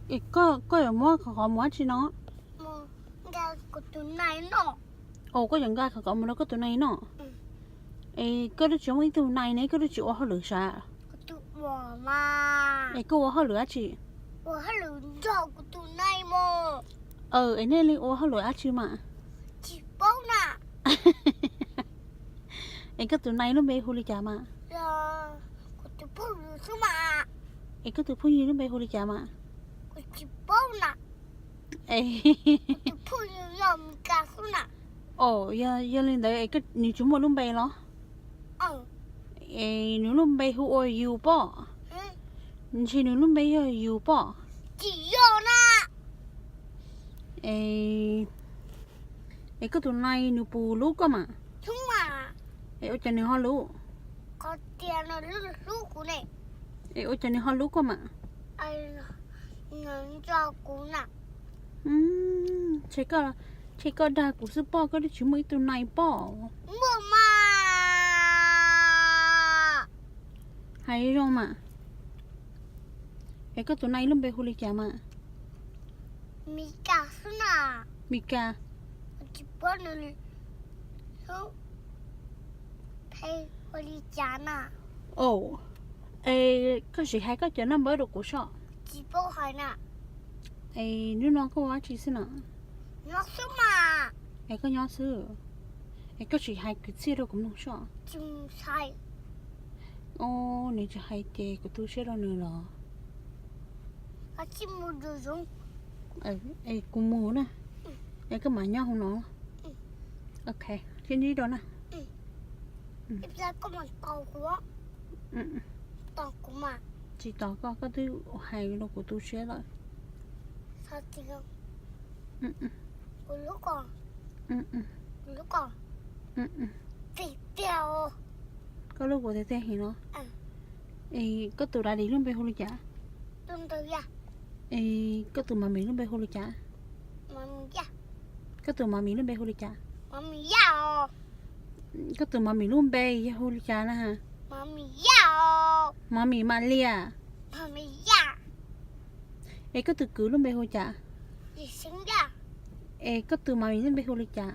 Es koj, koj yuav muab qhov qhov mus dab tsi no? Mus nqa kuv tus nai noj. Os, koj yuav nqa qhov qhov mus rau koj tus nai noj? Es koj twb tsis muaj ib tug nai ne, koj twb tsis ua hauj lwm sav? Kuv twb ua mas. Es koj ua hauj lwm dab tsi? Ua hauj lwm nrog kuv tus nai mus. Es nej li ua hauj lwm dab tsi mas? Tsis paub na. Es koj tus nai lub npe hu li cas mas? Kuv tus phooj ywg xwb mas. Es koj tus phooj ywg lub npe hu li cas mas? Kuv tsis paub na. Tus phooj ywg yog Mis Kas xwb na. Os, yog, yog li ntawd es nws tsis muaj lub npe los? Es nws lub npe hu ua Yus pob? Ntshe nws lub npe yog Yus pob. Tsis yog na. Es, es koj tus nai nws puas hlub koj mas? Hlub mas. Es ua cas nws ho hlub? Qhov tias nws hlub kuv ne. Es ua cas nws ho hlub koj mas? Nws nco kuv na. Ntshe koj, ntshe koj dag kuv xwb pob, koj twb tsis muaj ib tug nai pob. Muaj mas. Hais zoo mas. Es koj tus nai lub npe hu li cas mas? Mis Kas xwb na. Mis Kas. Tsis paub nws lub npe hu li cas na. Os, es koj sim hais koj cov naj npawb rau kuv soj. Tsis paub hais na. Es hnub no koj ua dab tsi xwb na? Nyob xwb mas. Es koj nyob xwb. Es koj sim hais kwv txhiaj rau kuv mloog soj. Tsis hais. Os, nws tsis hais ces kuv tu siab rau nws los? Koj tsis mus zoo. Es kuv mus na. Es koj mam nyob hauv no. Ok, thiab ntsib dua na. Ib pliag koj mam tos kuv. Tos kuv mas. Tsis tos koj, koj twb hais rau kuv tu siab lawm. Kuv hlub koj. Kuv hlub koj tiag tiag. Koj hlub kuv tiag tiag heev no. Es koj tus daddy lub npe hu li cas? Es koj tus mummy lub npe hu li cas? Koj tus mummy lub npe hu li cas? Koj tus mummy lub npe yog hu li cas na? Mummy Malias. Es koj tus kwv lub npe hu li cas? Es koj tus mummy lub npe hu li cas?